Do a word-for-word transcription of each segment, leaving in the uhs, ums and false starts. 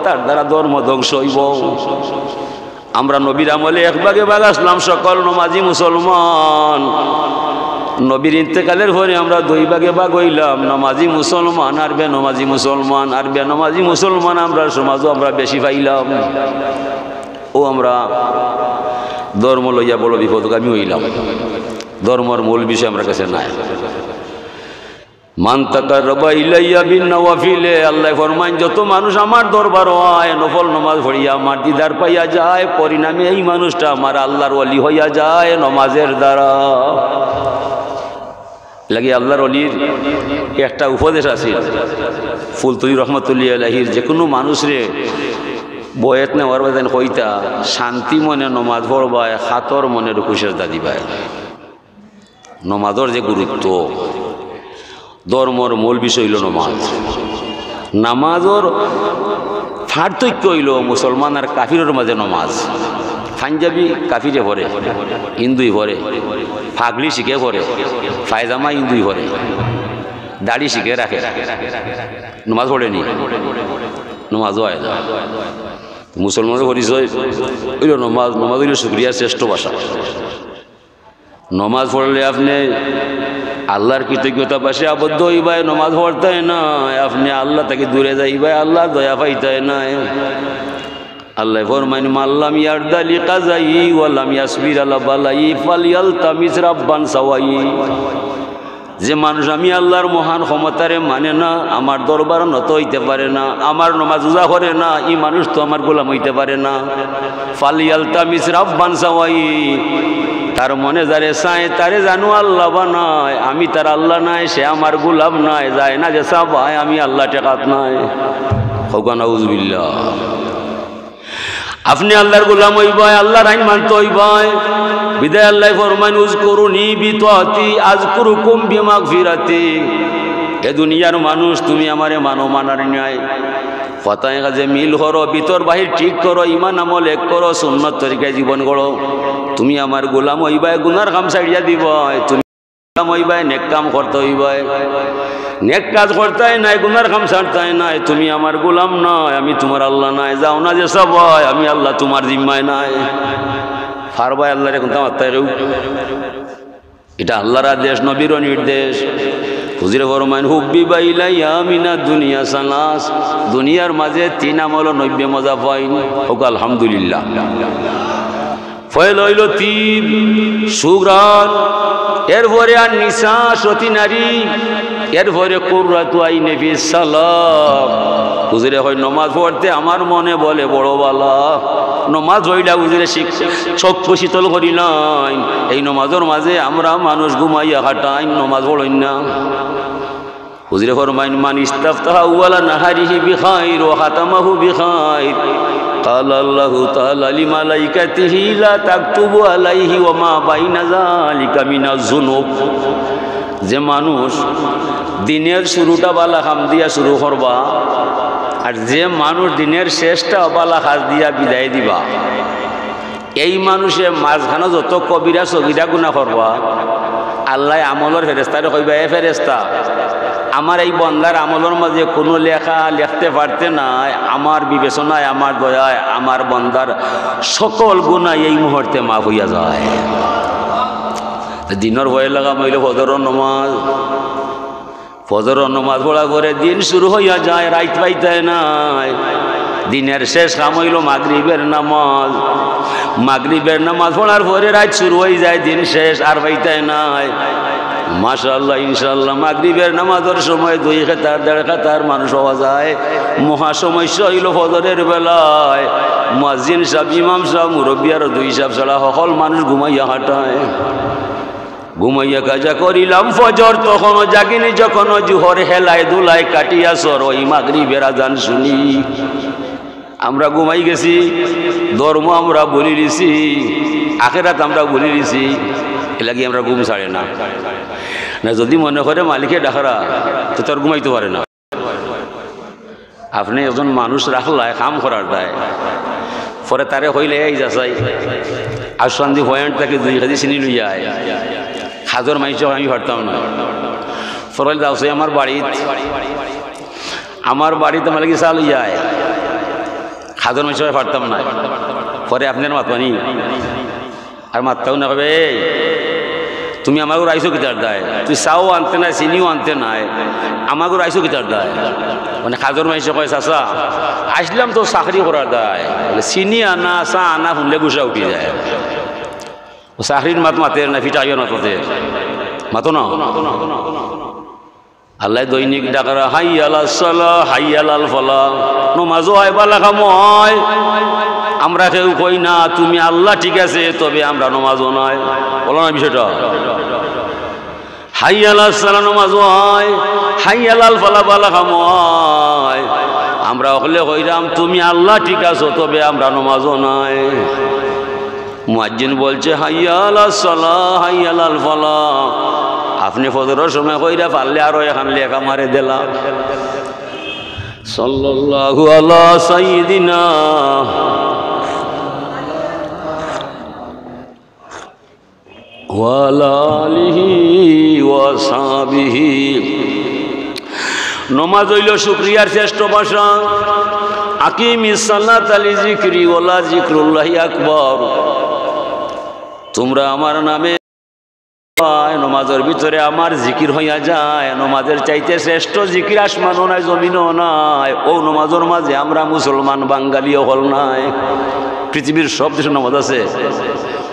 তার দ্বারা ধর্ম ধ্বংস অইবো। আমরা নবীর আমলে এক ভাগে ভাগ আছলাম সকল নমাজি মুসলমান। নবীর ইন্তেকালের পরে আমরা দুই ভাগে ভাগ অইলাম, নমাজি মুসলমান আর বেনমাজি মুসলমান। আর বেনমাজি মুসলমান আমরার সমাজো আমরা বেশি পাইলাম। অউ আমরা ধর্ম লইয়া বড় বিপদগামী অইলাম। ধর্মর মূল বিষয় আমরার কাছে নাই। মান তাকাররাবা ইলাইয়া বিন নওয়াফিলে, আল্লায় ফরমাইন, যত মানুষ আমার দরবারো আয়, নফল নমাজ পড়িয়া আমার দিদার পাইয়া যায়, পরিণামে এই মানুষটা আমার আল্লার ওলি অইয়া যায় নমাজের দ্বারা। লাগি আল্লার ওলির একটা উপদেশ আছিল, ফুলতলি রহমতুল্লাহি আলাইহির, যেকুনু মানুষরে বয়েত নেওয়ার বাদে কইতা, শান্তি মনে নমাজ পড়বায়, কাতর মনে রুকু সেজদা দিবায়। নমাজর যে গুরুত্ব, ধর্মর মূল বিষয় অইলো নমাজ। নমাজর পার্থক্য অইলো মুসলমান আর কাফিরর মাঝে নমাজ। পাঞ্জাবি কাফিরে পড়ে, হিন্দুই পড়ে, পাগড়ি শিখে পড়ে, পায়জামা হিন্দুই পড়ে, দাড়ি শিখে রাখে, নমাজ পড়ে নি, নমাজও অয় না। মুসলমানর পরিচয় অইলো নমাজ, নমাজ অইলো শুকরিয়ার শ্রেষ্ঠ ভাষা। নমাজ পড়লে আপনে আল্লার কৃতজ্ঞতা পাশে আবদ্ধ অইবায়, নমাজ পড়তায় নায়, আপনে আল্লা থাকি দূরে যাইবায়, আল্লার দয়া পাইতায় নায়। আল্লায় ফরমাইন, "মান লাম ইয়ারদা লিকাযাই ওয়া লাম ইয়াসবির আলা বালাই ফালইয়ালতামিস রাব্বান সাওয়াই।" যে মানুষ আমি আল্লার মহান ক্ষমতারে মানে না, আমার দরবারো নত অইতে পারে না, আমার নমাজ রুজা করে না, ই মানুষ তো আমার গোলাম অইতে পারে না। ফালইয়ালতামিস রাব্বান সাওয়াই, তার মনে যারে চায়, তারে জানু আল্লা বানায়। আমি তার আল্লা নায়, সে আমার গোলাম নায়, যায় না যে চাবায়, আমি আল্লা ঠেকাত নায়। কউক্কা নাউজুবিল্লাহ। আপনে আল্লার গোলাম অইবায়, আল্লার আইন মানতে অইবায়। বিদায় আল্লায় ফরমাইন, "উযকুরুনি বিতাআতি আযকুরুকুম বিমাগফিরাতি।" এ দুনিয়ার মানুষ, তুমি আমারে মানো, মানার নাই। কথায় কাজে মিল করো, ভিতর বাহির ঠিক করো, ইমান আমল এক করো, সুন্নত তরিকায় জীবন গড়ো। তুমি আমার গোলাম অইবায়, গুনার কাম ছাড়িয়া দিবায়। তুমি গোলাম অইবায়, নেক কাম করতে অইবায়। নেক কাজ করতায় নায়, গুনার কাম ছাড়তায় নায়। তুমি আমার গোলাম নায়, আমি তুমার আল্লা নায়। যাও না যে চাবায়, আমি আল্লা তুমার জিম্মায় নায়। পারবায় আল্লারে কুন্তা মাততায় কেউ? ইটা আল্লার আদেশ, নবীরও নির্দেশ। হুজুরে ফরমাইন, "হুব্বিবা ইলাইয়া মিনাদ দুনিয়া সালাস।" দুনিয়ার মাঝে তিন আমলো নবীয়ে মজা পাইন। কউক্কা আলহামদুলিল্লাহ। পয়লা অইলো তিব, সুঘ্রাণ, এরপরে আন নিসা, সতী নারী, এরপরে কুররাতু আইনি ফিস সালাহ। হুজুরে কইন, নমাজ পড়তে আমার মনে বলে বড় বালা। নমাজ পড়িলা হুজুরে শিক-, চক্ষু শীতল করিলাইন। এই নমাজর মাঝে আমরা মানুষ ঘুমাইয়া কাটাইন, নমাজ পড়ইন না। হুজুরে ফরমাইন, "মান ইস্তাফতাহা আউয়ালা নাহারিহি বিখাইর ওয়া খাতামাহু বিখাইর, ক্বালা আল্লাহু তাআলা লিমালাইকাতিহি লা তাকতুবু আলাইহি ওয়া মা বাইনা যালিকা মিনাজ যুনুব।" যে মানুষ দিনের শুরুটা বালা কাম দিয়া শুরু করবা, আর যে মানুষ দিনের শেষটা বালা কাজ দিয়া বিদায় দিবা, এই মানুষে মাঝখানো যত কবিরা সগিরা গুনা করবা, আল্লায় আমলর ফেরেস্তারে কইবা, "এ ফেরেস্তা, আমার এই বন্দার আমলর মাঝে কুনু লেখা লেখতে পারতে নায়, আমার বিবেচনায়, আমার দয়ায়, আমার বন্দার সকল গুনা এই মুহূর্তে মাফ অইয়া যায়।" দিনর পয়লা কাম অইলো ফজরর নমাজ। ফজরর নমাজ পড়ার পরে দিন শুরু অইয়া যায়, রাইত পাইতায় নায়। দিনের শেষ কাম অইলো মাগরিবের নমাজ। মাগরিবের নমাজ পড়ার পরে রাইত শুরু অইযায়, দিন শেষ, আর পাইতায় নায়। মাশাআল্লাহ, ইনশাআল্লাহ, মাগরিবের নমাজর সময় দুই কাতার, দেড় কাতার মানুষ পাওয়া যায়। মহা সমস্যা অইলো ফজরের বেলায় মুয়াজ্জিন সাব, ইমাম সাব, মুরব্বি আরো দুই সাব ছাড়া হকল মানুষ ঘুমাইয়া কাটায়। ঘুমাইয়া কাজা করিলাম ফজর, তখনও জাগিনি, যখনও জুহর হেলায় দুলায় কাটিয়া সর, ওই মাগরিবের আজান শুনি। আমরা ঘুমাই গেছি, ধর্ম আমরা ভুলি গেছি, আখেরাত আমরা ভুলি গেছি, এরলাগি আমরা ঘুম ছাড়ে না। না, যদি মনে করে মালিকে ডাকরা, তো তার ঘুমাইতে পারে না। আপনে একজন মানুষ রাখলায় কাম করার দায়, পরে তারে কইলে, "এই যাচাই, আশুয়ান্দি পয়েন্ট থাকি দুই কেজি চিনি লইয়া আয়, হাজর মাইনষে আমি পারতাম না।" পরে কইলে, "যাও, সেই আমার বাড়িত, আমার বাড়িত আমার লাগি চা লইয়া আয়।" কাজর মানষে কয় পারতাম নায়। পরে আপনে মাতবা নি, আর মাততাউ না, কইবা, "এই, তুমি আমাগু আইছো কিতার দায়? তুই চাও আনতে নায়, চিনিও আনতে নায়, আমাগু আইছো কিতার দায়?" মানে কাজর মানষে কয়, "চাচা, আইছলাম তো চাকরি করার দায়।" বলে, চিনি আনা, চা আনা হুনলে গুসা উঠি যায়। ও চাকরির মাত মাতের না, ফিটা আইবার মাত মাতের? মাতো না। আল্লায় দৈনিক ডাকরা, "হাইয়া আলাস সালাহ, হাইয়া আলাল ফালাহ।" নমাজো আয়, বালা কামো আয়। আমরা কেউ কই না, "তুমি আল্লাহ ঠিক আছে, তবে আমরা নমাজো নাই।" বলো না বিষয়টা? "হাইয়া আলাস সালাহ", নমাজো আয়, "হাইয়া আলাল ফালাহ", বালা কামো আয়। আমরা অকলে কইরাম, "তুমি আল্লাহ ঠিক আছো, তবে আমরা নমাজো নাই।" মুয়াজ্জিন বলছে, "হাইয়া আলাস সালাহ, হাইয়া আলাল ফালাহ।" আপনে ফজরর সময় কইরা পারলে আরো এখান লেখা মারে দিলা। সাল্লাল্লাহু আলা সাইয়্যিদিনা ওয়া আলা আলিহি ওয়া সাহবিহি। নমাজ অইলো শুকরিয়ার শ্রেষ্ঠ ভাষা। আকিমিস সালাতা লিযিকরি ওয়ালা যিকরুল্লাহি আকবার। তোমরা আমার নামে, নমাজর ভিতরে আমার জিকির হইয়া যায়। নমাজের চাইতে শ্রেষ্ঠ জিকির আসমানও নাই, জমিনও নাই। ও নমাজর মাঝে আমরা মুসলমান, বাঙালি অকল নাই। পৃথিবীর সব দেশো নমাজ আছে,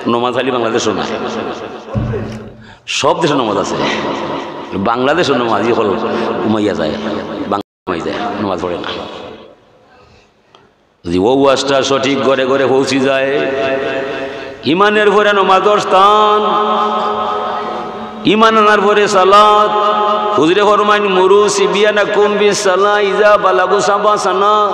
নমাজ খালি বাংলাদেশো নাই। সব দেশো নমাজ আছে, বাংলাদেশো নমাজি অকল ঘুমাইয়া যায়, বাংলা ঘুমাই যায়, নমাজ পড়ে না। যদি ও ওয়াজটা সঠিক ঘরে ঘরে পৌঁছি যায়, ইমানের পরে নমাজর স্থান, ইমান আনার পরে সালাত। হুজুরে ফরমাইন, "মুরু সিবিয়ানাকুম বিস সালাহ ইজা বালাগু সাবা সানা।"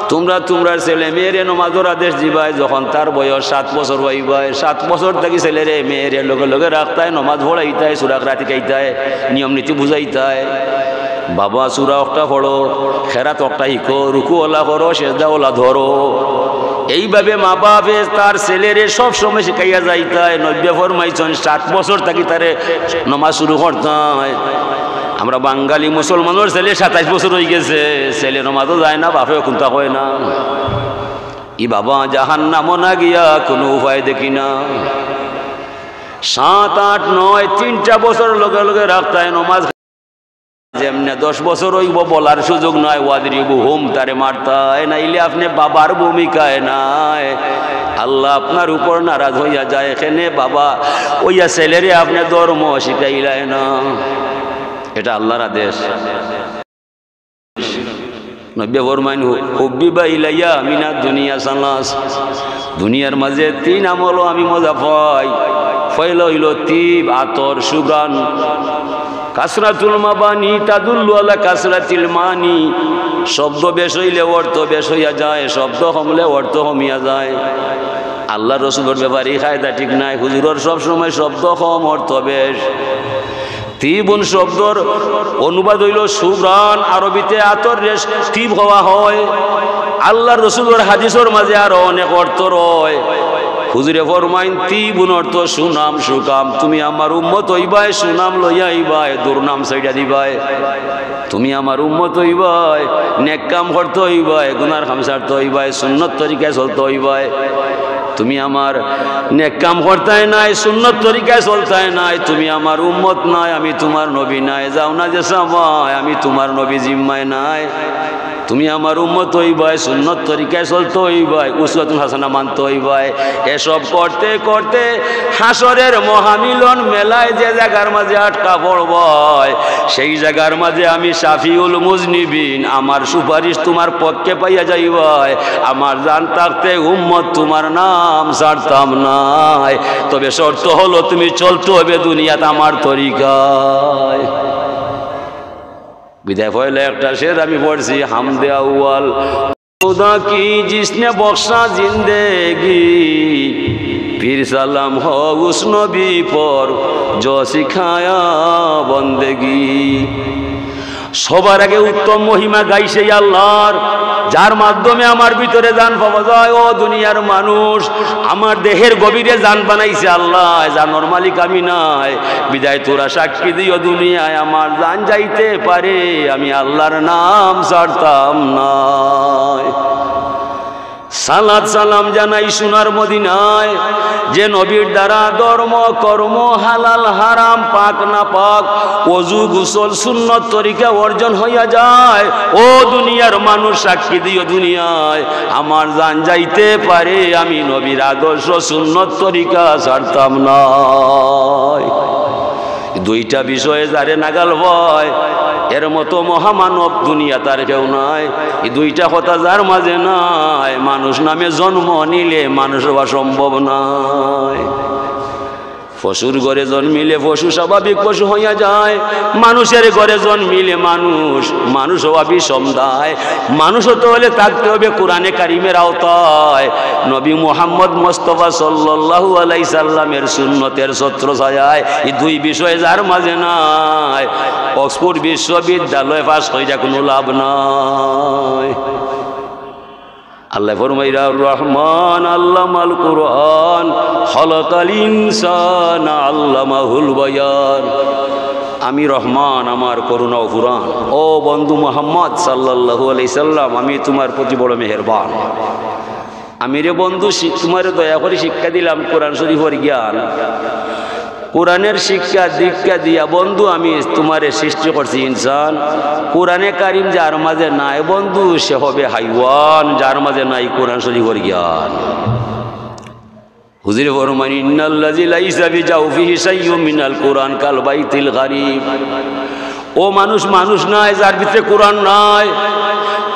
তোমরা তোমরার ছেলে মেয়েরে নমাজর আদেশ দিবায় যখন তার বয়স সাত বছর অইবায়। সাত বছর থাকি ছেলেরে মেয়েরে লগে লগে রাখতায়, নমাজ পড়াইতায়, সূরা কেরাত শিখাইতায়, নিয়ম নীতি বুঝাইতায়। বাবা, সূরা অকটা পড়ো, কেরাত অকটা শিখো, রুকু অলা করো, সেজদা অলা ধরো। এইভাবে মা বাপে তার ছেলেরে সব সময় শিখাইয়া যাইতায়। নবীয়ে ফরমাইছইন, সাত বছর থাকি তারে নমাজ শুরু করতায়। আমরা বাঙালি মুসলমানর ছেলে সাতাইশ বছর অইগেছে, ছেলে নমাজও যায় না, বাপেও কুন্তা কয় না। ই বাবা জাহান্নামো না গিয়া কুনু উপায় দেখি না। সাত, আট, নয়, তিনটা বছর লগে লগে রাখতায় নমাজ। যেমনে দশ বছর অইবো, বলার সুযোগ নাই, "ওয়াদরিবুহুম", তারে মারতায়, নাইলে আপনে বাবার ভূমিকায় নাই। আল্লাহ আপনার উপর নারাজ অইয়া যায়। এখানে বাবা অইয়া ছেলেরে আপনে ধর্ম শিখাইলায় না, এটা আল্লাহর আদেশ। নবীয়ে ফরমাইন, "হু-, হুব্বিবা ইলাইয়া মিনাদ দুনিয়া সালাস।" দুনিয়ার মাঝে তিন আমলো আমি মজা পাই। পয়লা অইলো তিব, আতর, সুঘ্রাণ। কাসরাতুল মাবানি তাদুল্লু আলা কাসরাতিল মানি। শব্দ বেশ অইলে অর্থ বেশ অইয়া যায়, শব্দ কমলে অর্থ কমিয়া যায়। আল্লাহর রসুলর ব্যাপারে ই কায়দা ঠিক নাই। হুজুরর সব সময় শব্দ কম, অর্থ বেশ। তিবুন শব্দর অনুবাদ অইলো সুঘ্রাণ, আরবিতে আতর রেশ তিব কওয়া হয়। আল্লাহর রসুলর হাদিসর মাঝে আরো অনেক অর্থ রয়। হুজুরে ফরমাইন, "তিবুন" অর্থ সুনাম, সুকাম। তুমি আমার উম্মত অইবায়, সুনাম লইয়া আইবায়, দুর্নাম ছাড়িয়া দিবায়। তুমি আমার উম্মত অইবায়, নেক কাম করতে অইবায়, গুনার কাম ছাড়তে অইবায়, সুন্নত তরিকায় চলতে অইবায়। তুমি আমার নেক কাম করতায় নায়, সুন্নত তরিকায় চলতায় নায়, তুমি আমার উম্মত নায়, আমি তুমার নবী নায়, যাও না যে সবাই, আমি তুমার নবী জিম্মায় নায়। তুমি আমার উম্মত অইবায়, সুন্নত তরিকায় চলতে অইবায়, উসওয়াতুন হাসানা মানতে অইবায়। এসব করতে করতে হাশরের মহামিলন মেলায় যে জাগার মাঝে আটকা পড়বায়, সেই জাগার মাঝে আমি শাফিউল মুজনিবিন, আমার সুপারিশ তুমার পক্ষে পাইয়া যাইবায়। আমার জান থাকতে উম্মত তুমার নাম ছাড়তাম নায়, তবে শর্ত হলো তুমি চলতে হবে দুনিয়াত আমার তরিকায়। বিদায় পয়লা একটা শের আমি পড়ছি, হামদে আউয়াল। خدا کی جس نے بخشا زندگی، پھر سلام ہو اس نبی پر جو سکھایا بندگی۔ সবার আগে উত্তম মহিমা গাই সেই আল্লাহর, যার মাধ্যমে আমার ভিতরে জান পাওয়া যায়। ও দুনিয়ার মানুষ, আমার দেহের গভীরে জান বানাইছে আল্লাহ, জানর মালিক আমি নায়। বিদায় তোরা সাক্ষী দিও দুনিয়ায়, আমার জান যাইতে পারে, আমি আল্লাহর নাম ছাড়তাম নায়। সালাত সালাম জানাই সোনার মদিনায়, যে নবীর দ্বারা ধর্ম কর্ম, হালাল হারাম, পাক না পাক, অজু গোসল সুন্নত তরিকা অর্জন হইয়া যায়। ও দুনিয়ার মানুষ, সাক্ষী দিও দুনিয়ায়, আমার জান যাইতে পারে, আমি নবীর আদর্শ সুন্নত তরিকা ছাড়তাম না। দুইটা বিষয়ে যারে নাগাল পায়, এর মতো মহামানব দুনিয়াত আর কেউ নাই। এই দুইটা কথা যার মাঝে নাই, মানুষ নামে জন্ম নিলে মানুষ হওয়া সম্ভব নয়। পশুর ঘরে জন্মিলে পশু স্বাভাবিক পশু হইয়া যায়, মানুষের ঘরে জন্মিলে মানুষ, মানুষ হওয়া বিষম দায়। মানুষ হতে হলে থাকতে হবে কোরআনে কারিমের আওতায়, নবী মুহাম্মদ মোস্তফা সাল্লাল্লাহু আলাইহি সাল্লামের সুন্নতের ছত্র ছায়ায়। এই দুই বিষয় যার মাঝে নাই, অক্সফোর্ড বিশ্ববিদ্যালয় পাস কইরা কোনো লাভ নাই। আল্লাহ ফরমাইরা, রহমান আল্লামাল কুরআন, খলাকাল ইনসান আল্লামাহুল বায়ান। আমি রহমান, আমার করুণা অফুরান। ও বন্ধু মোহাম্মদ সাল্লাল্লাহু আলাইহি সাল্লাম, আমি তোমার প্রতি বড় মেহেরবান। আমি রে বন্ধু শি-, তোমারে দয়া করে শিক্ষা দিলাম কোরআন শরীফের জ্ঞান। কোরআনের শিক্ষা দীক্ষা দিয়া বন্ধু আমি তোমারে সৃষ্টি করছি ইনসান। কোরআনে কারিম যার মাঝে নাই বন্ধু, সে হবে হাইওয়ান, যার মাঝে নাই কোরআন শরীফের জ্ঞান। হুজুরে ফরমান, "ইন্নাল্লাযী লাইসা ফি জাওফিহি শাইউম মিনাল কুরআন কাল বাইতিল গারিব।" ও মানুষ, মানুষ নাই যার ভিতরে কোরআন নাই।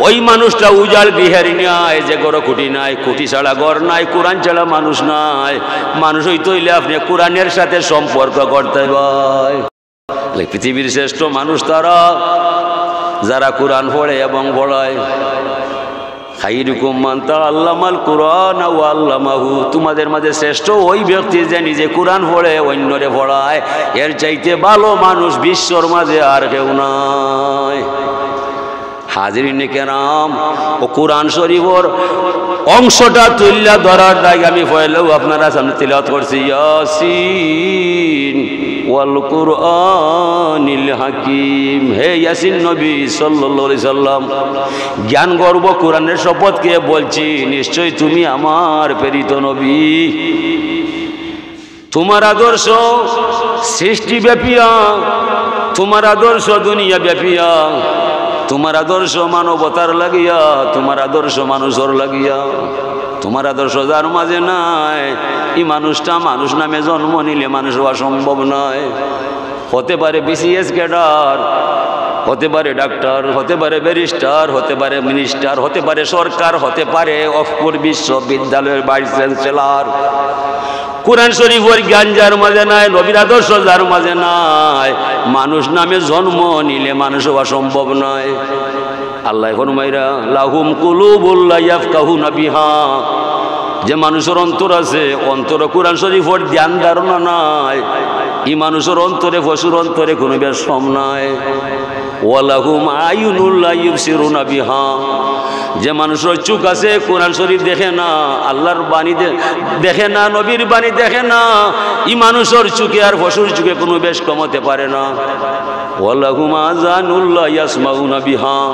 ওই মানুষটা উজাড় গৃহের ন্যায়, যে ঘরো খুঁটি নাই, খুঁটি ছাড়া ঘর নাই, কোরআন ছাড়া মানুষ নাই। মানুষ হইতে হইলে আপনি কোরআনের সাথে সম্পর্ক করতে হয়। পৃথিবীর শ্রেষ্ঠ মানুষ তারা, যারা কোরআন পড়ে এবং পড়ায়। খাইরুকুম মান তাআল্লামাল কুরআনা ওয়া আল্লামাহু। তোমাদের মাঝে শ্রেষ্ঠ ওই ব্যক্তি যে নিজে কোরআন পড়ে, অন্যরে পড়ায়। এর চাইতে ভালো মানুষ বিশ্বর মাঝে আর কেউ নাই। হাজিরিনে কেরাম, ও কোরআন শরীফের অংশটা তুইল্লা ধরার দায় আমি পয়লাও আপনারা সামনে তিলাওয়াত করছি, ইয়াসিন ওয়াল কুরআনিল হাকিম। হে ইয়াসিন নবী সাল্লাল্লাহু আলাইহি সাল্লাম, জ্ঞান গর্ভ কোরআনের শপথ খেয়ে বলছি, নিশ্চয় তুমি আমার প্রেরিত নবী। তোমার আদর্শ সৃষ্টি ব্যাপিয়া, তোমার আদর্শ দুনিয়া ব্যাপিয়া, তোমার আদর্শ মানবতার লাগিয়া, তোমার আদর্শ মানুষর লাগিয়া। তোমার আদর্শ যার মাঝে নাই, এই মানুষটা মানুষ নামে জন্ম নিলে মানুষ হওয়া সম্ভব নয়। হতে পারে বিসিএস ক্যাডার, হতে পারে ডাক্তার, হতে পারে ব্যারিস্টার, হতে পারে মিনিস্টার, হতে পারে সরকার, হতে পারে অক্সফোর্ড বিশ্ববিদ্যালয়ের ভাইস চ্যান্সেলর। কোরআন শরীফের জ্ঞান যার মাঝে নাই, নবীর আদর্শ যার মাঝে নাই, মানুষ নামে জন্ম নিলে মানুষ হওয়া সম্ভব নয়। আল্লাহ ফরমাইরা, "লাহুম কুলুবুল লা ইয়াফকাহুনা বিহা।" যে মানুষের অন্তর আছে, অন্তরে কোরআন শরীফের ধ্যান ধারণা নাই, এই মানুষের অন্তরে, পশুর অন্তরে কোনো বেশ কম নাই। "ওয়ালাহুম আয়ুনুল লা ইউবসিরুনা বিহা।" যে মানুষের চোখ আছে, কোরআন শরীফ দেখে না, আল্লাহর বাণী দে-, দেখে না, নবীর বাণী দেখে না, এই মানুষের চোখে আর পশুর চোখে কোনো বেশ কম হতে পারে না। "ওয়ালাহুম আযানুল লা ইয়াসমাউনা বিহা।"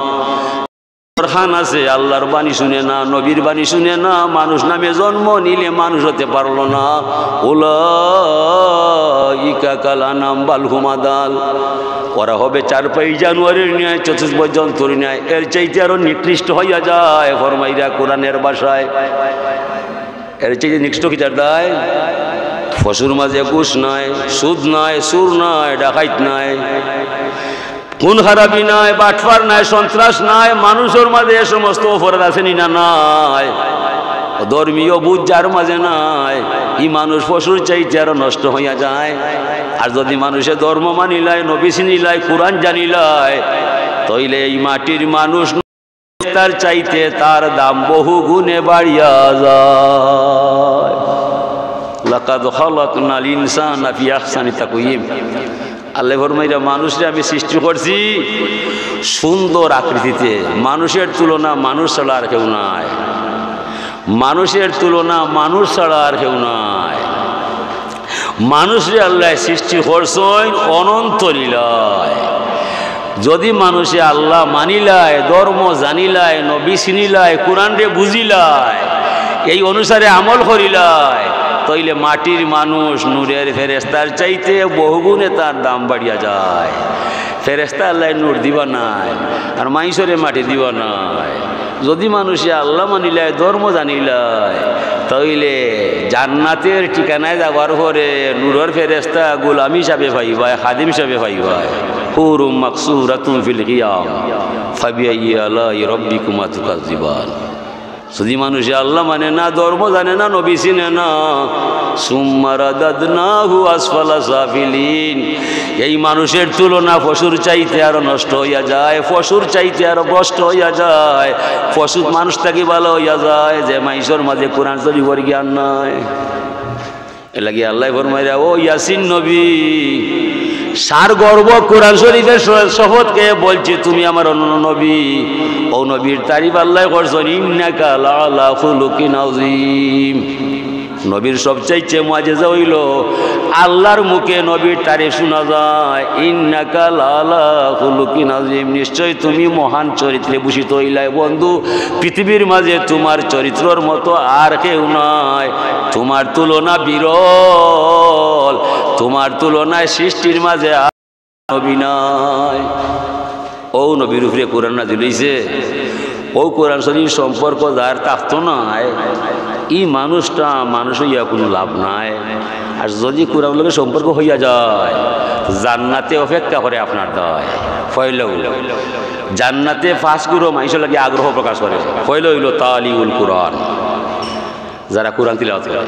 কান আছে, আল্লাহর বাণী শুনে না, নবীর বাণী শুনে না, মানুষ নামে জন্ম নিলে মানুষ হতে পারলো না। "উলাইকা কাল আনআম বাল হুম আদাল।" ওরা হবে চারপাই জানোয়ারের ন্যায়, চতুষ্পদ জন্তুর ন্যায়, এর চাইতে আরো নিকৃষ্ট হইয়া যায়। ফরমাইরা কোরআনের ভাষায়, এর চাইতে নিকৃষ্ট কিতার দায়? পশুর মাঝে ঘুষ নাই, সুদ নাই, চুর নাই, ডাকাইত নাই, খুন খারাপি নাই, বাটপার নাই, সন্ত্রাস নাই, মানুষের মাঝে এ সমস্ত অপরাধ আছে নি না নাই? ধর্মীয় বুঝ যার মাঝে নাই, এই মানুষ পশুর চাইতে আরো নষ্ট হইয়া যায়। আর যদি মানুষে ধর্ম মানিলায়, নবী চিনিলায়, কোরআন জানিলায়, তইলে এই মাটির মানুষ তার চাইতে তার দাম বহু গুণে বাড়িয়া যায়। লাকাদ খালাকনাল ইনসানা ফি আহসানি তাকওয়িম। আল্লাহ ফরমাইরা, মানুষরে আমি সৃষ্টি করছি সুন্দর আকৃতিতে। মানুষের তুলনা মানুষ ছাড়া আর কেউ নাই। মানুষের তুলনা মানুষ ছাড়া আর কেউ নাই। মানুষরে আল্লাহ সৃষ্টি করছইন অনন্ত লীলায়। যদি মানুষে আল্লাহ মানিলায়, ধর্ম জানিলায়, নবী চিনিলায়, কোরআনরে বুঝিলায়, এই অনুসারে আমল করিলায়, তইলে মাটির মানুষ নূরের ফেরেস্তার চাইতে বহুগুণে তার দাম বাড়িয়া যায়। ফেরেস্তা আল্লায় নূর দিবা নায়, আর মাইনষরে মাটি দিবা নায়। যদি মানুষে আল্লাহ মানিলায়, ধর্ম জানিলায়, তইলে জান্নাতের ঠিকানায় যাবার পরে নূরর ফেরেস্তা গোলাম হিসাবে পাইবায়, খাদিম হিসাবে পাইবায়। হুরুম মাকসুরাতুম ফিল খিয়াম, ফাবিআইয়ি আলাই রাব্বিকুমা তুকাজ্জিবান। যদি মানুষে আল্লাহ মানে না, ধর্ম জানে না, নবী চিনে না, সুম্মা রাদাদনাহু আসফালা সাফিলিন, এই মানুষের তুলনা পশুর চাইতে আরো নষ্ট হইয়া যায়, পশুর চাইতে আরো ভ্রষ্ট হইয়া যায়, পশু মানুষ থাকি ভালা হইয়া যায়, যে মাইনষর মাঝে কোরআন শরীফর জ্ঞান নাই। এরলাগি আল্লায় ফরমাইরা, "ও ইয়াসিন নবী, সার গর্ব কোরআন শরীফের শ-, শপথ খেয়ে বলছি, তুমি আমার অনন্য নবী।" ও নবীর তারিফ আল্লায় করছইন, "ইন্নাকা লাআলা খুলুকিন আযীম।" নবীর সবচাইতে মুআজিজা হইল আল্লাহর মুখে নবীর তারিফ শোনা যায়, "ইন্নাকা লাআলা খুলুকিন আযীম।" নিশ্চয় তুমি মহান চরিত্রে ভূষিত হইলায় বন্ধু। পৃথিবীর মাঝে তোমার চরিত্রর মতো আর কেউ নাই, তোমার তুলনা বিরল, তোমার তুলনায় সৃষ্টির মাঝে আর নবী নাই। ও নবীর উপরে কোরআন নাজিল হইছে, ও কোরআন শরীফ সম্পর্ক যার থাকতো নায়, ই মানুষটা মানুষ হইয়া কোনো লাভ নাই। আর যদি কোরআন লগে সম্পর্ক হইয়া যায়, জান্নাতে অপেক্ষা করে আপনার দায়। পয়লা হইল জান্নাতে পাঁচ গুরু মানুষের লাগি আগ্রহ প্রকাশ করে। পয়লা হইল তালিউল কোরআন, যারা কোরআন তিলাওয়াত করে।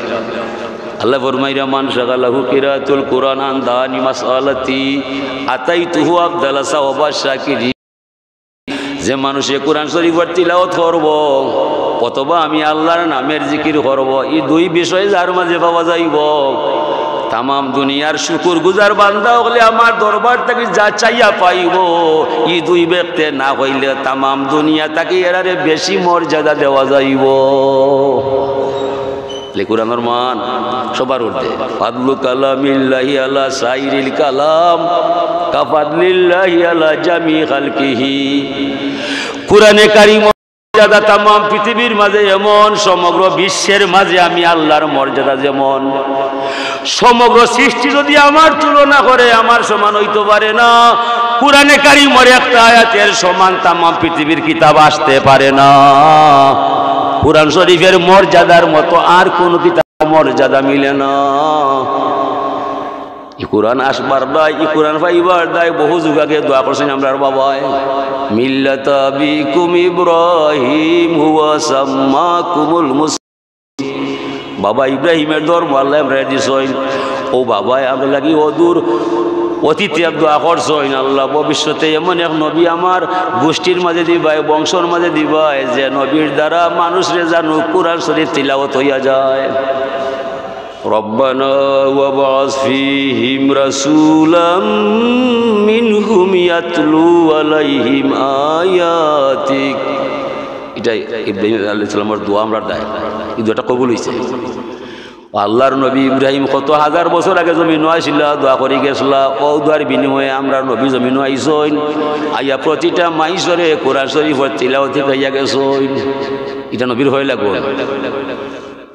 আল্লায় ফরমাইরা, "মান শাগালাহু কিরাতুল কোরআন আন দানি মাসআলাতি, আতাইতুহু আফদালা সাওয়াবা শাকিরিন।" যে মানুষে কোরআন শরীফর তিলাওয়াত করব, অথবা আমি আল্লাহর নামের জিকির করব, ই দুই বিষয় যার মাঝে পাওয়া যাইব, তামাম দুনিয়ার শুকুর গুজার বান্দা হকলে আমার দরবার থাকি যা চাইয়া পাইব, ই দুই ব্যক্তি না হইলে তামাম দুনিয়া থাকি এরারে বেশি মর্যাদা দেওয়া যাইব। লে কোরআনর মান সবার ঊর্ধ্বে। ফাদলু কালামিল্লাহি আলা সাইরিল কালাম কাফাদলিল্লাহি আলা জামি খালকিহি। কোরআনে কারীম মর্যাদা তামাম পৃথিবীর মাঝে এমন, সমগ্র বিশ্বের মাঝে আমি আল্লাহর মর্যাদা যেমন, সমগ্র সৃষ্টি যদি আমার তুলনা করে, আমার সমান হইতে পারে না। কোরআনে কারীমর একটা আয়াতের সমান তামাম পৃথিবীর কিতাব আসতে পারে না। কোরআন শরীফের মর্যাদার মতো আর কোনো কিতাব মর্যাদা মিলে না। ই কোরআন আসবার দায়, ই কোরআন পাইবার দায় বহু যুগ আগে দোয়া করছইন আমরার বাবায়, "মিল্লাতা আবিকুম ইব্রাহিম হুয়া সাম্মাকুমুল মুসলিম।" বাবা ইব্রাহিমের ধর্ম আল্লায় আমরারে দিছইন। ও বাবায় আমরার লাগি অদূর অতীতে দোয়া করছইন, "আল্লাহ, ভবিষ্যতে এমন এক নবী আমার গোষ্ঠীর মাঝে দিবায়, বংশর মাঝে দিবায়, যে নবীর দ্বারা মানুষরে জানুক কোরআন শরীফ তিলাওয়াত হইয়া যায়।" রব্বানা ওয়াবআস ফীহিম রাসূলাম মিনহুম ইয়াতলু আলাইহিম আয়াতিক। ইটা ইব্রাহিম আলাইহিস সালামর দোয়া আমরার দায়। ই দোয়াটা কবুল হইছে। আল্লাহর নবী ইব্রাহিম কত হাজার বছর আগে জমিনো আইছিলা, দোয়া করি গেছলা। ও দোয়ার বিনিময়ে আমরার নবী জমিনো আইছইন। আইয়া প্রতিটা মাইনষরে কোরআন শরীফর তিলাওয়াত শিখাইয়া গেছইন। ইটা নবীর হয়ে লাগবো।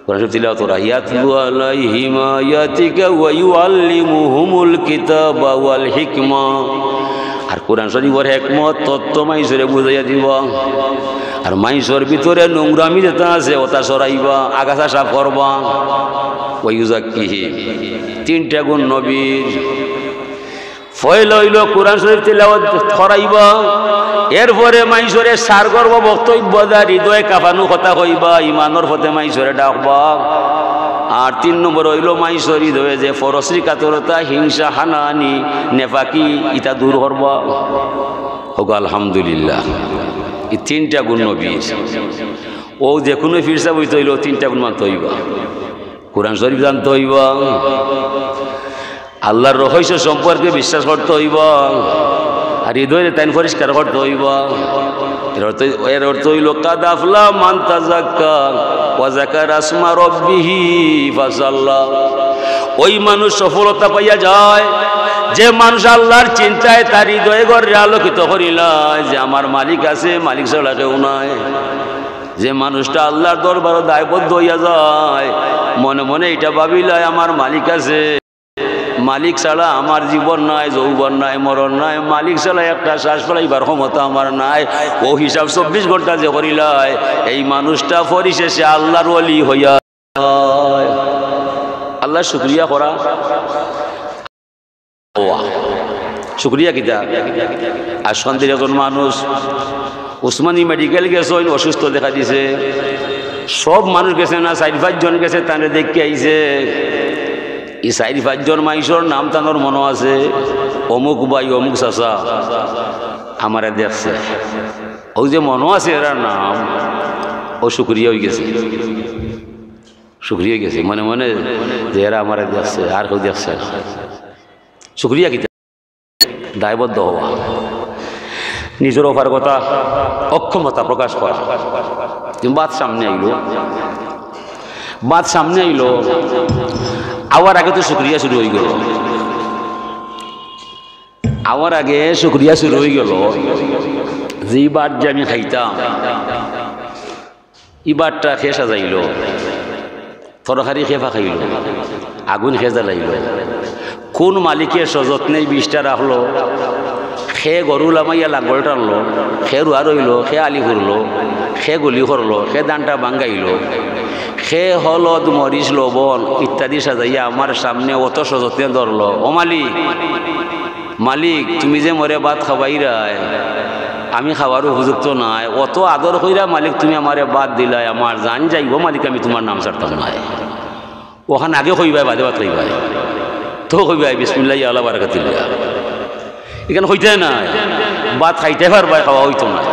কোরআন শরীফ তিলাওয়াত করা, ইয়াতলু আলাইহিম আয়াতিকা ওয়া ইউআল্লিমুহুমুল কিতাবা ওয়াল হিকমা। আর কোরআন শরীফর হিকমত, তত্ত্ব মাইনষরে বুঝাইয়া দিবা। আর মাইনষর ভিতরে নোংরামি যেটা আছে, ওটা সরাইবা, আগাছা সাফ করবা। ওয়া ইউজাক্কিহিম। তিনটা গুণ নবীর। পয়লা হইল কোরআন শরীফ তিলাওয়াত করাইবা, এরপরে মাইনষরে সারগর্ব বক্তব্য দা হৃদয় কাঁপানো কথা কইবা, ইমানর পথে মাইনষরে ডাকবা। আর তিন নম্বর হইল মাইনষর হৃদয়ে যে পরশ্রী কাতরতা, হিংসা, হানাহানি, নেফাকি, ইটা দূর করবা। হোক আলহামদুলিল্লাহ। এই তিনটা গুণ নবীর। ও যে কোনো পীর সাব হইতে হইলে তিনটা গুণ মানতে হইবা। কোরআন শরীফ জানতে হইবা, আল্লাহর রহস্য সম্পর্কে বিশ্বাস করতে হইবা, আর হৃদয়ে তাইন পরিষ্কার করতে হইবা। এর অর্থ, এর অর্থ হইল, "কাদ আফলা মান তাজাক্কা ওয়া যাকারা ইসমা রাব্বিহি ফাসাল্লা।" ওই মানুষ সফলতা পাইয়া যায়, যে মানুষ আল্লাহর চিন্তায় তার হৃদয় ঘররে আলোকিত করিলায় যে আমার মালিক আছে, মালিক ছাড়া কেউ নাই। যে মানুষটা আল্লাহর দরবারো দায়বদ্ধ অইয়া যায়, মনে মনে ইটা ভাবিলায়, আমার মালিক আছে, মালিক ছাড়া আমার জীবন নাই, যৌবন নাই, মরণ নাই, মালিক ছাড়া একটা শ্বাস ফেলাইবার ক্ষমতা আমার নাই। অউ হিসাব চব্বিশ ঘন্টা যে করিলায়, এই মানুষটা পরিশেষে আল্লাহর ওলি অইয়া যায়। আল্লাহর শুকরিয়া করা। ওয়া। শুকরিয়া কিতা? আশকান্দির একজন মানুষ উসমানী মেডিকেল গেছইন, অসুস্থ দেখা দিছে। সব মানুষ গেছে না, চাইর পাঁচজন গেছে, তানরে দেখিয়া আইছে। ই চাইর পাঁচজন মাইনষর নাম তানর মনো আছে, অমুক ভাই, অমুক চাচা আমারে দেখছে। অউ যে মনো আছে এরার নাম, অউ শুকরিয়া অইগেছে। শুকরিয়া অইগেছে মনে মনে যে এরা আমারে দেখছে, আর কেউ দেখছে না। শুকরিয়া কিতা? দায়বদ্ধ অওয়া, নিজর অপারগতা, অক্ষমতা প্রকাশ করা। কিন্তু বাত সামনে আইলো, বাত সামনে আইলো, আওয়ার আগে তো শুকরিয়া শুরু অইগেলো। আওয়ার আগে শুকরিয়া শুরু অইগেলো যে ই বাত যে আমি খাইতাম, ই বাতটা কে সাজাইলো, তরকারি কে পাকাইলো, আগুন কে জ্বালাইলো, কুন মালিকে সযত্নে ই বিষটা রাখলো, কে গরু লামাইয়া লাঙ্গল টানলো, কে রুয়া রইলো, কে আলি করলো, কে গুলি করলো, কে ধানটা ভাঙ্গাইলো, কে হলদ, মরিচ, লবণ ইত্যাদি সাজাইয়া আমার সামনে অত সযত্নে ধরলো। ও মালিক, মালিক, তুমি যে মরে ভাত খাবাইরায়, আমি খাবার উপযুক্ত নায়, অত আদর কইরা মালিক তুমি আমারে ভাত দিলায়, আমার জান যাইবো মালিক, আমি তুমার নাম ছাড়তাম নায়। অখান আগে কইবায়, বাদে ভাত খাইবায়, তো কইবায় বিসমিল্লাহি আলা বারাকাতিল্লাহ। ইখান কইতায় নায়, ভাত খাইতায় পারবায়, খাওয়া অইতো নায়।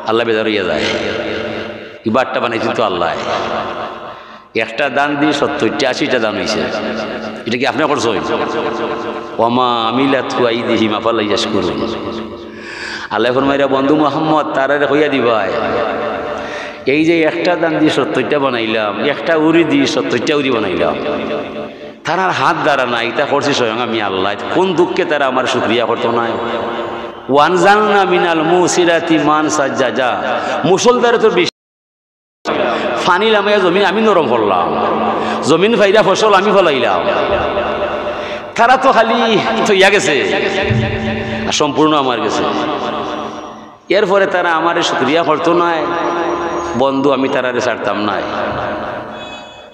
আল্লাহ বেজার অইয়া যায়। ই বাতটা বানাইছইন তো আল্লায়। একটা দান দি সত্তইরটা, আশিটা দান অইছে। ইটা কি আপনে করছইন? ওয়া মা আমিলাতহু আইদিহিম আফালা ইয়াশকুরুন। আল্লায় ফরমাইরা, বন্ধু মুহাম্মদ, তারারে কইয়া দিবায়, এই যে একটা দান দি সত্তইরটা বানাইলাম, একটা উরি দি সত্তইরটা উরি বানাইলাম, তারার হাত দ্বারা নায়, ইতা করছি স্বয়ং আমি আল্লায়। কুন দুঃখে তারা আমার শুকরিয়া করতো নায়? ওয়ানজালনা মিনাল মুসিরাতি মান সাজ্জাজা, মুষলধারে তো বৃষ্টি পানি লামাইয়া জমিন আমি নরম করলাম, জমিন ফাইরা ফসল আমি ফলাইলাম। তারা তো খালি থইয়া গেছে, আর সম্পূর্ণ আমার গেছে। এরপরে তারা আমারে শুকরিয়া করতো নায়, বন্ধু, আমি তারারে ছাড়তাম নায়।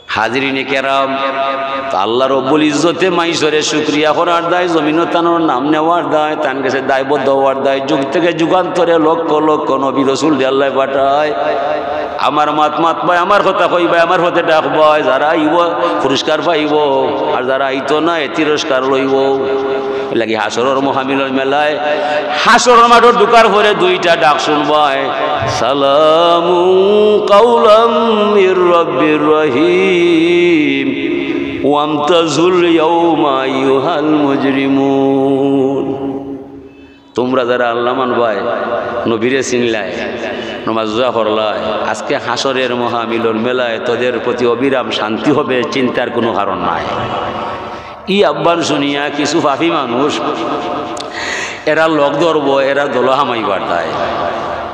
হাজিরিনে কেরাম, তো আল্লাহ রব্বুল ইজ্জতে মাইনষরে শুকরিয়া করার দায়, জমিনো তানর নাম নেওয়ার দায়, তান গেছে দায়বদ্ধ অওয়ার দায়। যুগ থেকে যুগান্তরে লক্ষ লক্ষ নবী রসুলরে আল্লায় পাঠায়। আমার মাত মাতবায়, আমার কথা কইবায়, আমার পথে ডাকবায়, যারা আইবো পুরস্কার পাইবো, আর যারা আইতো নায় তিরস্কার লইবো। এরলাগি হাশরর মহামিলন মেলায়, হাশরর মাঠো ঢুকার পরে দুইটা ডাক শুনবায়, সালামুন কাওলাম মির রাব্বির রহিম, ওয়ামতাজুল ইয়াউমা আইয়ুহাল মুজরিমুন। তুমরা যারা আল্লাহ মানবায়, নবীরে চিনলায়, নমাজ রোজা করলায়, আজকে হাশরের মহামিলন মেলায় তোদের প্রতি অবিরাম শান্তি হবে, চিন্তার কুনু কারণ নাই। ই আহ্বান শুনিয়া কিছু পাপী মানুষ এরা লগ ধরবো, এরা দলো হামাইবার দায়।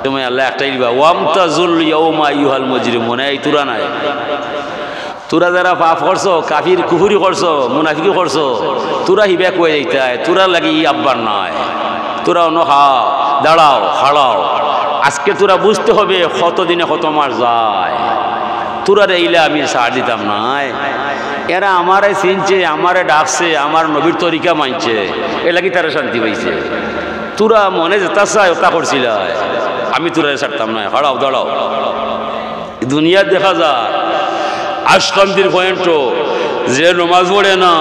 সময় আল্লায় একটাই দিবা, "ওয়ামতাজুল ইয়াউমা আইয়ুহাল মুজরিমুন", এই তুরা নায়। তুরা যারা পাপ করছো, কাফির কুফুরি করছো, মুনাফিকি করছো, তুরা হিবায় কই যাইতায়, তুরার লাগি ই আহ্বান নায়। তুরা অনো খাও, দাঁড়াও, খাড়াও। আজকে তুরা বুঝতে হবে কত দিনে কত মাস যায়। তুরারে ইলা আমি ছাড় দিতাম নায়। এরা আমারে চিনছে, আমারে ডাকছে, আমার নবীর তরিকা মানছে, এরলাগি তারা শান্তি পাইছে। তুরা মনে যেতা চায় ওতা করছিলায়, আমি তুরারে ছাড়তাম নায়। খাড়াও, দাঁড়াও। দুনিয়াত দেখা যায় আশকান্দির পয়েন্টো যে নমাজ পড়ে না,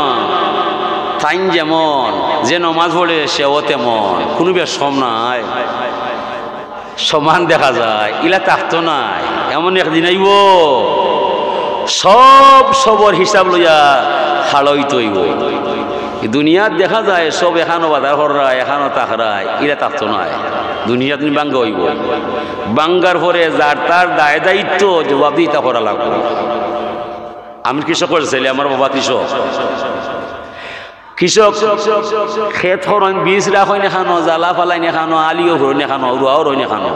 তাইন যেমন, যে নমাজ পড়ে সেও তেমন, কুনু বেশ কম নাই, সমান দেখা যায়। ইলা থাকতো নায়, এমন একদিন আইবো, সব সবর হিসাব লইয়া খাড়া অইতে অইবো। ই দুনিয়াত দেখা যায় সব এখানো বাজার কররায়, এখানো থাকরায়, ইলা থাকতো নায়। দুনিয়াত নি ভাঙ্গা অইবো, ভাঙ্গার পরে যার তার দায় দায়িত্ব জবাবদিহিতা করা লাগবো। আমি কৃষকর ছেলে, আমার বাবা কৃষক। কৃষক খেত করইন, বীজ রাখইন এখানো, জ্বালা ফালাইন এখানো, আলিও করইন এখানো, রুয়াও রইন এখানো।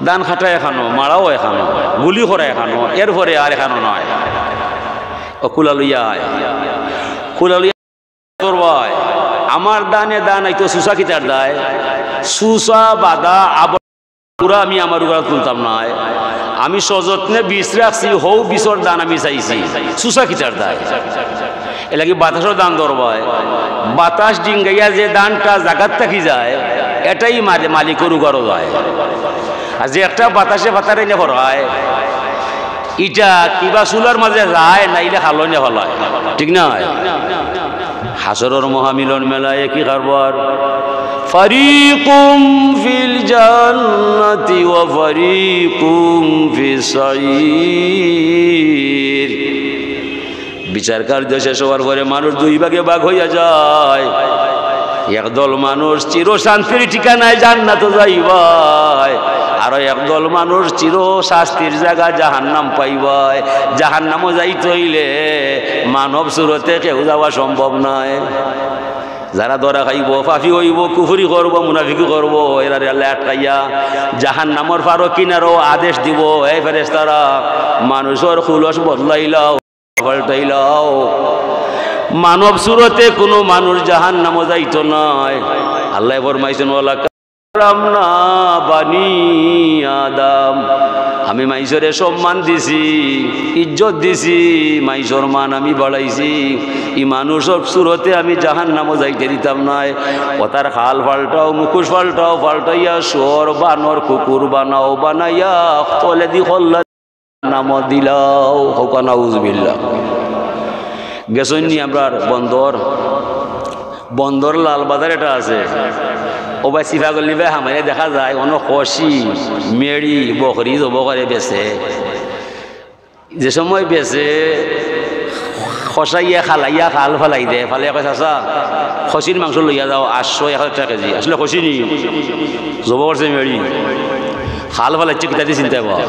ধান কাটা এখানো, মাড়াও এখানো, গুলি করা এখানো, এরপরে আর এখানো নয়। ও কুলা লইয়া আয়, কুলা লইয়া তোর ভাই, আমার ধানে ধান আইতো, সুসা কিতার দায়? সুসা বাদা আবর পুরা আমি আমার উগার তুলতাম নায়। আমি সযত্নে বিষ রাখছি, হউ বিষর ধান আমি চাইছি, সুসা কিতার দায়? এর লাগি বাতাসর ধান ধরবায়। বাতাস ডিঙ্গাইয়া যে ধানটা জাগাত থাকি যায়, এটাই মালে-, মালিকর উগারো যায়। আর যে একটা বাতাসে ফাতারে নে ফরায়, ইটা কিবা চুলার মাঝে যায়, নাইলে খালো নে ফালায়, ঠিক না? হাশরর মহামিলন মেলায় কি কারবার? ফারিকুম ফিল জান্নাতি ওয়া ফারিকুম ফিস সাঈর। বিচার কার্য শেষ হওয়ার পরে মানুষ দুই ভাগে ভাগ হইয়া যায়। একদল মানুষ চির শান্তির ঠিকানায় জান্নাতো যাইবায়, আর একদল মানুষ চির শাস্তির জাগা জাহান্নাম পাইবায়। জাহান্নামো যাইতে হইলে মানব সুরতে কেউ যাওয়া সম্ভব নয়। যারা ধরা খাইবো, পাপী হইবো, কুফরি করবো, মুনাফিকি করবো, এরারে আল্লায় আটকাইয়া জাহান্নামর পারো কিনারো আদেশ দিবো, "এই ফেরেশতারা, মানুষর খুলস বদলাইলাও, পাল্টাইলাও।" মানব সুরতে কুনু মানুষ জাহান্নামো যাইতো নায়। আল্লায় ফরমাইছইন, "ওয়ালা কারামনা বানি আদম।" আমি মাইনষরে সম্মান দিছি, ইজ্জত দিছি, মাইনষর মান আমি বাড়াইছি। ই মানুষর সুরতে আমি জাহান্নামো যাইতে দিতাম নায়। অতার খাল পাল্টাও, মুখোশ পাল্টাও, পাল্টাইয়া শুয়োর, বানর, কুকুর বানাও, বানাইয়া তলেদি কল্লা নামো দিলাও, কউক্কা নাউজুবিল্লাহ। গেছইন নি আমরার বন্দর, বন্দর লালবাজার এটা আছে, ও ভাই সিফাগল্লি ভাই হামাইয়া দেখা যায়, অনো খসি, মেড়ি, বকরি জবো করে বেচে। যে সময় বেচে, খসাইয়া খালাইয়া খাল ফালাই দে, ফালাইয়া কয়, "চাচা, খসির মাংস লইয়া যাও, আটশো, এক হাজার টেকা কেজি।" আসলে খসি নি, জবো করছে মেড়ি। খাল ফালাইছে কিতা দি চিন্তা বা?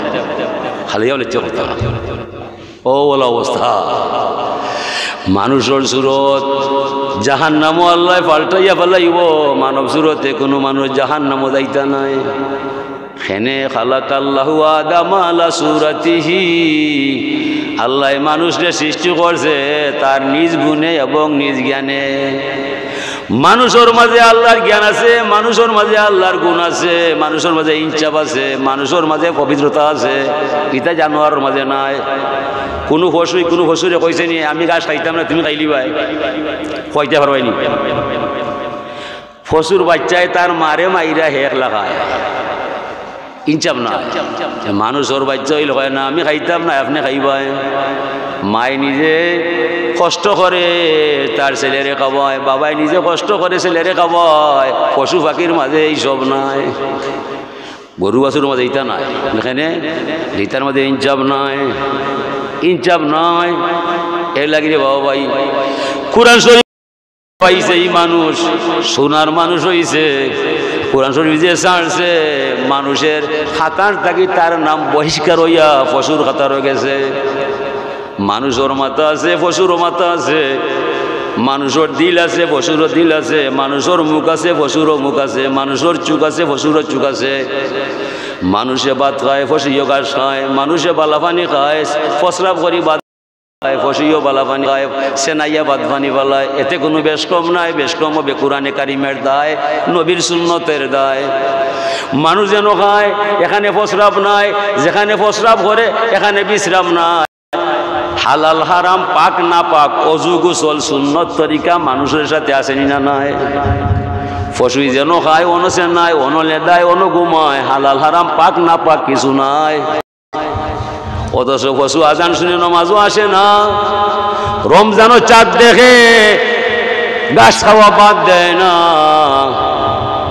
খালাইয়া ফালাইছে কথা। ও ওলা অবস্থা। মানুষর সুরত জাহান্নামো আল্লায় পাল্টাইয়া ফালাইবো। মানব সুরতে কুনু মানুষ জাহান্নামো যাইতা নায়। কেনে খালাকাল্লাহু আদামা আলা সুরাতিহি। আল্লায় মানুষরে সৃষ্টি করছে তার নিজ গুণে এবং নিজ জ্ঞানে। মানুষর মাঝে আল্লার জ্ঞান আছে, মানুষর মাঝে আল্লার গুণ আছে, মানুষর মাঝে ইনসাফ আছে, মানুষর মাঝে পবিত্রতা আছে। ইতা জানোয়ারর মাঝে নাই। কুনু পশুই কুনু পশুরে কইছে নি, "আমি ঘাস খাইতাম না, তুমি খাইলিবায়"? কইতা পারবায় নি? পশুর বাইচ্চায় তার মারে মাইরা হে একলা খায়। ইনসাফ নায়। মানুষর বাইচ্চা অইলে কয় না, "আমি খাইতাম না, আপনে খাইবায়।" মায় নিজে কষ্ট করে তার ছেলেরে খাওয়ায়, বাবায় নিজে কষ্ট করে ছেলেরে খাওয়ায়। পশু পাখির মাঝে এইসব নাই, গরু বাছুরর মাঝে ইতা নাই। এখানে ইতার মাঝে ইনসাফ নাই, ইনসাফ নাই। এর লাগি রে বাবা ভাই, কোরআন শরীফ পাইছে ই মানুষ, সোনার মানুষ অইছে। কোরআন শরীফ যে ছাড়ছে, মানুষর খাতার থাকি তার নাম বহিষ্কার অইয়া পশুর খাতারো গেছে। মানুষর মাথা আছে, পশুরও মাথা আছে। মানুষর দিল আছে, পশুরও দিল আছে। মানুষর মুখ আছে, পশুরও মুখ আছে। মানুষর চউখ আছে, পশুরও চউখ আছে। মানুষে ভাত খায়, পশুয়েও ঘাস খায়। মানুষে বালা পানি খায়, প্রস্রাব করি ভাত খায়, পশুয়েও বালা পানি খায়, সেনাইয়া ভাত পানি ফালায়, এতে কুনু বেশকম নাই। বেশকম অইবে কোরআনে কারিমের দায়, নবীর সুন্নতের দায়। মানুষ যেন খায়, এখানে প্রস্রাব নাই, যেখানে প্রস্রাব করে, এখানে বিশ্রাম নাই। হালাল হারাম, পাক না পাক, অজু গোসল, সুন্নত তরিকা মানুষর সাথে আছে নি না নাই? পশুই যেন খায়, অনো সেনায়, অনো লেদায়, অনো ঘুমায়, হালাল হারাম, পাক না পাক কিছু নাই। অথচ পশু আজান শুনে নমাজও আসে না, রমজানও চাঁদ দেখে, ঘাস খাওয়া বাদ দেয় না।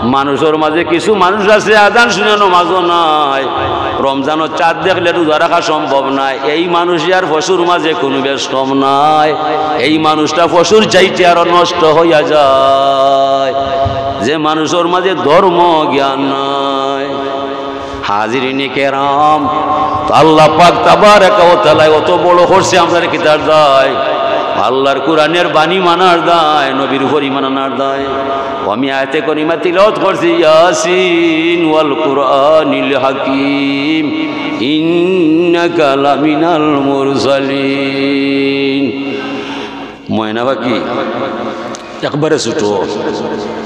মানুষর মাঝে কিছু মানুষ আছে, আজান শুনে নমাজও নাই, রমজানও চাঁদ দেখলে রোজা রাখা সম্ভব নায়। এই মানুষ আর পশুর মাঝে কুনু বেশকম নাই। এই মানুষটা পশুর চাইতে আরো নষ্ট হইয়া যায়, যে মানুষর মাঝে ধর্ম জ্ঞান নাই। হাজিরিনে কেরাম, তো আল্লাহ পাক তাবারাকা ওয়া তাআলায় অত বড় করছে আমরারে কিতার দায়? আল্লাহর কোরআনের বাণী মানার দায়, নবীর উপর ঈমান আনার দায়। ও আমি আয়াতে করিমা তিলাওয়াত করছি, ইয়াসিন ওয়াল কুরআনিল হাকিম, ইন্নাকা লামিনাল মুরসালিন। ময়না পাখি একবারে ছোট,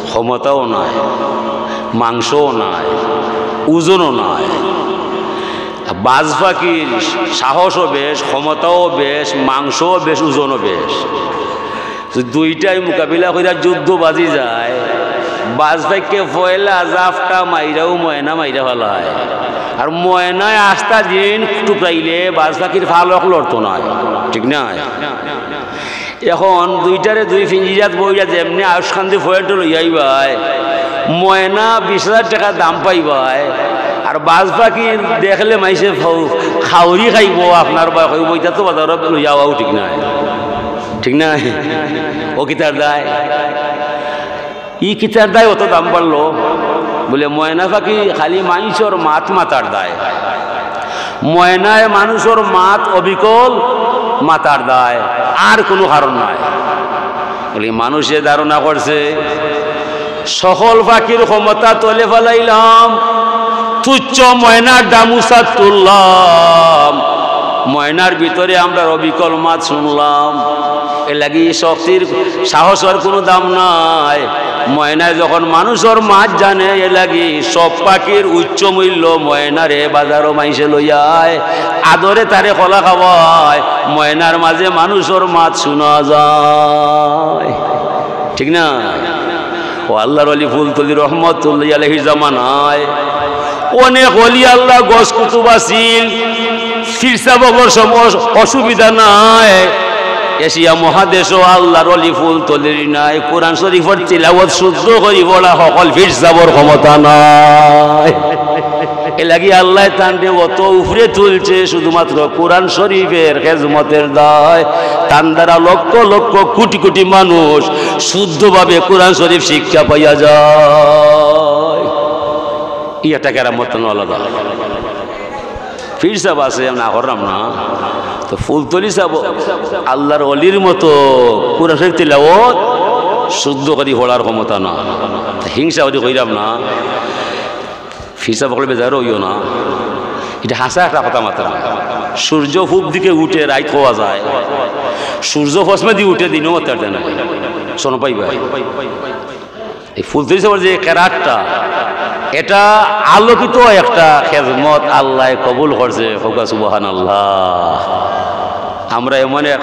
ক্ষমতাও নাই, মাংসও নাই, ওজনও নাই। বাজ পাখির সাহসও বেশ, ক্ষমতাও বেশ, মাংসও বেশ, ওজনও বেশ। তো দুইটাই মোকাবিলা কইরা যুদ্ধ বাজি যায়, বাজ পাখিয়ে পয়লা জাফটা মাইরাও ময়না মাইরা ফালায়, আর ময়নায় আস্তা দিন টুকরাইলে বাজ পাখির ফালক লড়তো নায়, ঠিক নায়? এখন দুইটারে দুই পিঞ্জিরাত বইয়া যেমনে আউশ কান্দি পয়েন্ট লইয়া আইবায়, ময়না বিশ হাজার টেকা দাম পাইবায়, আর বাজ পাখি দেখলে মাইনষে ফাউ-, খাউরি খাইবো, আপনার বায় কইবো, "ইটা তো বাজারো লইয়া আওয়াও ঠিক নায়।" ঠিক নায়? ও কিতার দায়? ই কিতার দায় অত দাম বাড়লো? বুলে, ময়না পাখি খালি মাইনষর মাত মাতার দায়। ময়নায় মানুষর মাত অবিকল মাতার দায়, আর কুনু কারণ নাই। বুলে, মানষে ধারণা করছে সকল পাখির ক্ষমতা তলে ফালাইলাম, তুচ্ছ ময়নার দাম উচাত তুললাম, ময়নার ভিতরে আমরার অবিকল মাত শুনলাম। এর লাগি শক্তির, সাহসর কুনু দাম নাই। ময়নায় যখন মানুষর মাত জানে, এর লাগি সব পাখির উচ্চ মূল্য ময়নারে বাজারো মাইনষে লইয়ায়, আদরে তারে কলা খাওয়ায়, ময়নার মাঝে মানুষর মাত শুনা যায়। ঠিক না? ও আল্লাহর অলি ফুলতলি রহমতুল্লাহি আলাইহির জামানায় অনেক অলি আল্লাহ গস কুতুব আছিল, পীর সাব অকলর সম-, অস-, অসুবিধা নাই। এশিয়া মহাদেশো আল্লাহর অলি ফুলতলির নাই, কোরআন শরীফর তিলাওয়াত শুদ্ধ করি পড়া হকল পীর সাবর ক্ষমতা নাই। এর লাগি আল্লায় তানরে অত উপরে তুলছে শুধুমাত্র কোরআন শরীফের খেজমতের দায়। তান দ্বারা লক্ষ লক্ষ কোটি কোটি মানুষ শুদ্ধভাবে কোরআন শরীফ শিক্ষা পাইয়া যায়। ই একটা কেরামত না আলাদা। পীর সাব আছে, আমি না করলাম না। তো ফুলতলি সাব আল্লাহর অলির মতো কোরআন শরীফ তিলাওয়াত শুদ্ধ করি পড়ার ক্ষমতা না। তো হিংসা করি কইলাম না। পীর সাব অকলে বেজার অইও না। ইটা হাছা একটা কথা মাতরাম। সূর্য পূব দিকে উঠে, রাইত কওয়া যায়। সূর্য পশ্চিমেদি উঠে, দিনও মাততে পারতে না। শোনো পাইবা? এই ফুলতলি সাবর যে কেরাতটা, এটা আলোকিত একটা খেজমত, আল্লায় কবুল করছে। কউক্কা সুবহানাল্লাহ। আমরা এমন এক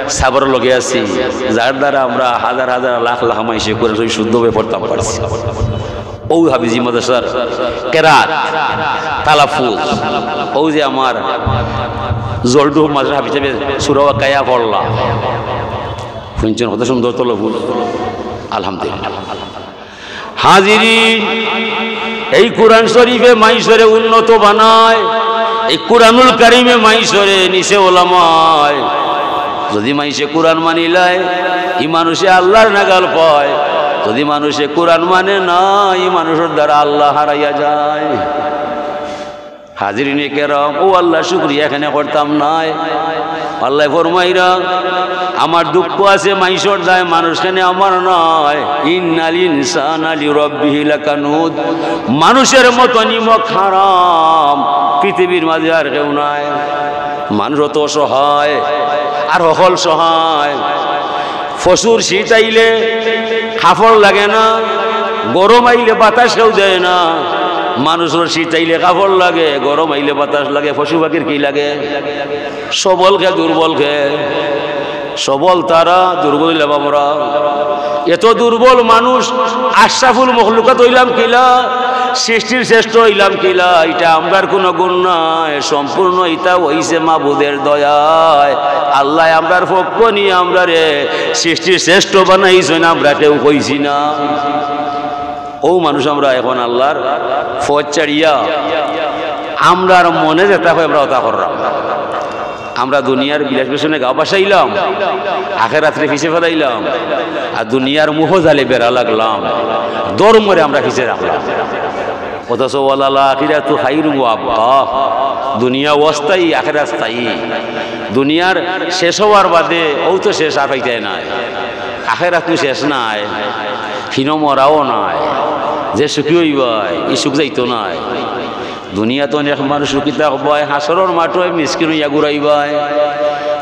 সাবর লগে আছি, যার দ্বারা আমরা হাজার হাজার লাখ লাখ মাইনষে কোরআন শরীফ শুদ্ধভাবে পড়তাম পারছি। অউ হাফিজি মাদ্রাসার কেরাত, তালাফুজ, অউ যে আমার জলডুব মাদ্রাসার হাফিজ সাবে সূরা ওয়াকিয়া পড়লা, হুনছইন কত সুন্দর তালাফুজ, আলহামদুলিল্লাহ। হাজিরিন, এই কোরআন শরীফে মাইনষরে উন্নত বানায়, এই কোরআনুল কারীমে মাইনষরে নিছে ওলামায়। যদি মাইনষে কোরআন মানিলায়, ই মানুষে আল্লাহর নাগাল পায়। যদি মানুষে কোরআন মানে না, ই মানুষর দ্বারা আল্লাহ হারাইয়া যায়। হাজিরিনে কেরাম, অউ আল্লাহর শুকরিয়া কেনে করতাম নায়? আল্লায় ফরমাইরা, আমার দুঃখ আছে মাইনষর দায়, মানুষ কেনে আমার নায়। ইন্নাল ইনসানা লিরাব্বিহি লাকানুদ। মানুষর মতো নিমক হারাম পৃথিবীর মাঝে আর কেউ নাই। মানুষ অত অসহায়, আর হকল সহায়। পশুর শীত আইলে কাপড় লাগে না, গরম আইলে বাতাস কেউ দেয় না। মানুষর শীত আইলে কাপড় লাগে, গরম আইলে বাতাস লাগে, পশু পাখির কি লাগে? সবল কে দুর্বল কে? সবল তারা, দুর্বল অইলাম আমরা। এত দুর্বল মানুষ, আশরাফুল মখলুকাত অইলাম কিলা, সৃষ্টির শ্রেষ্ঠ অইলাম কিলা, ইটা আমরার কুনু গুণ নায়, সম্পূর্ণ ইটা অইছে মাবুদের দয়ায়। আল্লায় আমরার পক্ষ নিয়া আমরারে সৃষ্টির শ্রেষ্ঠ বানাইছইন, আমরা কেউ কইছি না। অউ মানুষ আমরা এখন আল্লাহর পথ ছাড়িয়া আমরার মনে যেটা কয় আমরা অতা কররাম। আমরা দুনিয়ার বিলাস বেসনে গাও ভাসাইলাম, আখেরাতরে পিছে ফালাইলাম, আর দুনিয়ার মোহ জালে বেড়া লাগলাম, ধর্মরে আমরা পিছে রাখলাম। অথচ ওয়ালাল আখিরাতু খাইরুন ওয়া আবকা, দুনিয়া অস্থায়ী, আখেরাত স্থায়ী। দুনিয়ার শেষ হওয়ার বাদে অউ তো শেষ, আর পাইতায় নায়। আখেরাত তো শেষ নায়, হিনো মরাও নায়। যে সুখী অইবায়, ই সুখ যাইতো নায়। দুনিয়াত অনেক মানুষ সুখী থাকবায়, হাশরর মাঠো মিসকিন অইয়া ঘুরাইবায়।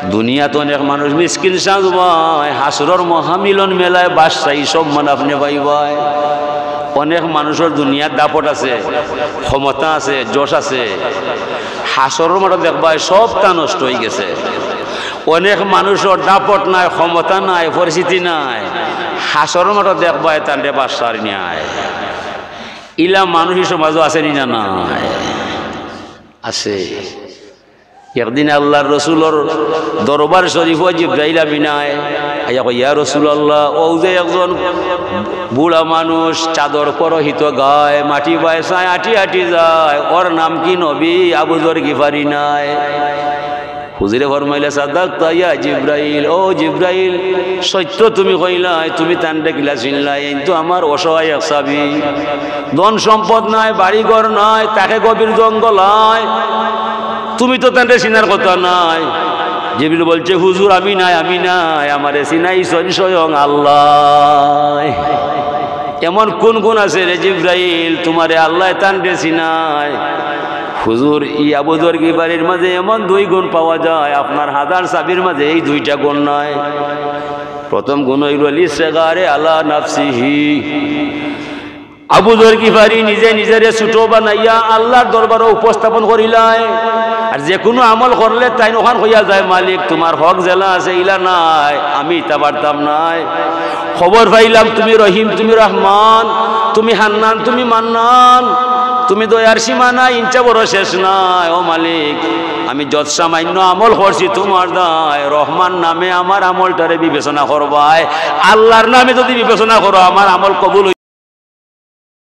দুনিয়াত অনেক মানুষ মিসকিন সাজবায়, হাশরর মহামিলন মেলায় বাদশাহী সম্মান আপনে পাইবায়। অনেক মানুষর দুনিয়ার দাপট আছে, ক্ষমতা আছে, যশ আছে, হাশরর মাঠো দেখবায় সবতা নষ্ট অইগেছে। অনেক মানুষর দাপট নাই, ক্ষমতা নাই, পরিচিতি নাই, হাশরর মাঠো দেখবায় তানরে বাদশার ন্যায়। ইলা মানুষ ই সমাজো আছে নি না নাই? আছে। একদিন আল্লার রসুলর দরবার শরীফো জিব্রাইল আমিন আয়, আইয়া কয়, "ইয়া রাসূলুল্লাহ, অউ যে একজন বুড়া মানুষ, চাদর পরহিত গায়, মাটি বায় চায়, আটি আটি যায়, অর নাম কি নবী আবু যর গিফারি নায়?" হুজুরে ফরমাইলা, "সাদাক্তা ইয়া জিব্রাইল, ও জিব্রাইল, সত্য তুমি কইলায়, তুমি তানরে কিলা চিনলায়, এইন তো আমার অসহায় এক সাহাবী, ধন সম্পদ নাই, বাড়ি ঘর নাই, থাকে গভীর জঙ্গলায়, তুমি তো তানরে চিনার কথা নায়।" জিব্রাইল বলছে, "হুজুর, আমি নায়, আমি নায়, আমারে চিনাইছইন স্বয়ং আল্লায়।" এমন কোন গুণ আছে রে জিব্রাইল, তুমারে আল্লায় তানরে চিনায়? হুজুর, ই আবু যর গিফারির মাঝে এমন দুই গুণ পাওয়া যায়, আপনার হাজার সাহাবীর মাঝে এই দুইটা গুণ নাই। প্রথম গুণ অইলো ইসতিগফারে আলা নাফসিহি। আবু যর গিফারি নিজে নিজেরে ছোট বানাইয়া আল্লার দরবারো উপস্থাপন করিলায়। আর যে কুনু আমল করলে তাইন অখান কইয়া যায়, "মালিক, তুমার হক যেলা আছে ইলা নায়, আমি ইতা পারতাম নায়।" খবর পাইলাম তুমি রহিম, তুমি রহমান, তুমি হান্নান, তুমি মান্নান, তুমি দয়ার সীমা নাই, ইনচা বড় শেষ নাই। ও মালিক, আমি যত সামান্য আমল করছি তুমার দায়, রহমান নামে আমার আমলটারে বিবেচনা করবায়, আল্লার নামে যদি বিবেচনা করো আমার আমল কবুল